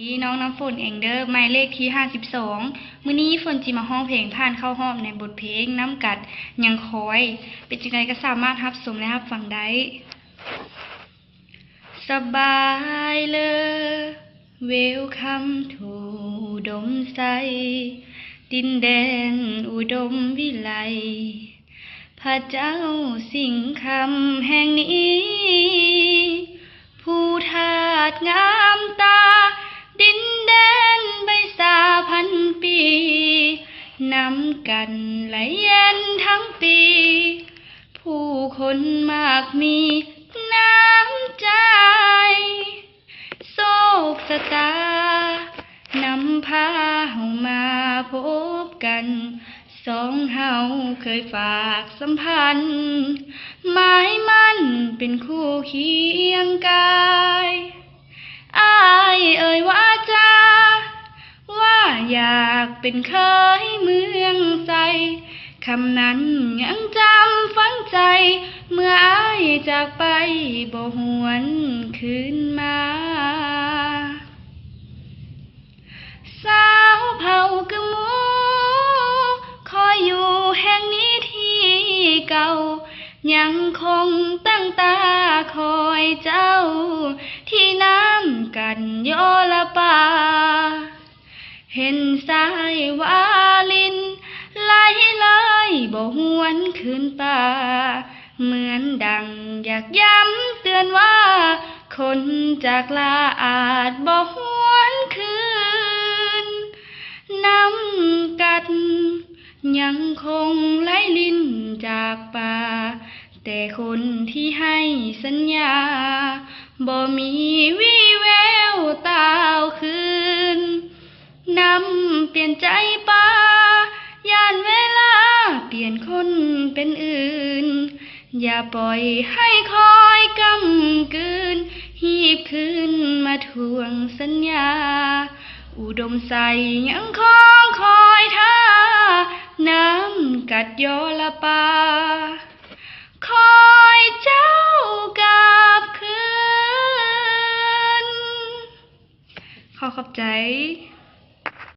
ນີ້ນ້ອງນ້ຳຝົນເອງເດີ ໝາຍເລກທີຫ້າສິບສອງ. ມື້ນີ້ຝົນຊິມາຮ້ອງເພງຜ່ານເຂົ້າຮອບໃນບົດເພງນ້ຳກັດຍັງຄອຍ. ເປັນຈັ່ງໃດກໍສາມາດຮັບຊົມ ແລະ ຮັບຟັງໄດ້. ສະບາຍເລີ Welcome to ອຸດົມໄຊ ດິນແດນອຸດົມວິໄລ ພະເຈົ້າສິງຄຳແຫ່ງນີ້ ພູທາດງາມຕາ ດິນແດນໃບຊາພັນປີ ນ້ຳກັນໄຫຼເຢັນທັງປີ ຜູ້ຄົນມັກມີນ້ຳໃຈ ໂຊກຊະຕານຳພາເຮົາມາພົບກັນ ສອງເຮົາເຄີຍຝາກສຳພັນ ໝາຍໝັ້ນເປັນຄູ່ຄຽງກາຍ ອ້າຍເອີຍວ່າຈາ ວ່າຢາກເປັນເຂີຍເມືອງໄຊ ຄຳນັ້ນຍັງຈຳຝັງໃຈ ເມື່ອອ້າຍຈາກໄປບໍ່ຫວນຄືນມາ. ຊາວເຜົ່າກຶມມູ ຄອຍຢູ່ແຫ່ງນີ້ທີ່ເກົ່າ ຍັງຄົງຕັ້ງຕາຄອຍເຈົ້າ ທີ່ນ້ຳກັນຍໍລະປາ ເຫັນສາຍວາລິນໄຫຼເລີຍບໍ່ຫວນຄືນປ່າ ເໝືອນດັ່ງຢາກຢ້ຳເຕືອນວ່າ ຄົນຈາກລາອາດບໍ່ຫວນຄືນ ນ້ຳກັດຍັງຄົງໄຫຼລິນຈາກປ່າ ແຕ່ຄົນທີ່ໃຫ້ສັນຍາ ບໍ່ມີວີ່ແວວຕາວຄືນ ນ້ຳປ່ຽນໃຈປາ ຢ້ານເວລາປ່ຽນຄົນເປັນອື່ນ ຢ່າປ່ອຍໃຫ້ຄອຍກຳກືນ ຮີບຄືນມາທວງສັນຍາ ອຸດົມໄຊຍັງຄອງຄອຍທ່າ ນ້ຳກັດຍໍລະປາ ຄອຍເຈົ້າກັບຄືນ. ຂໍຂອບໃຈ.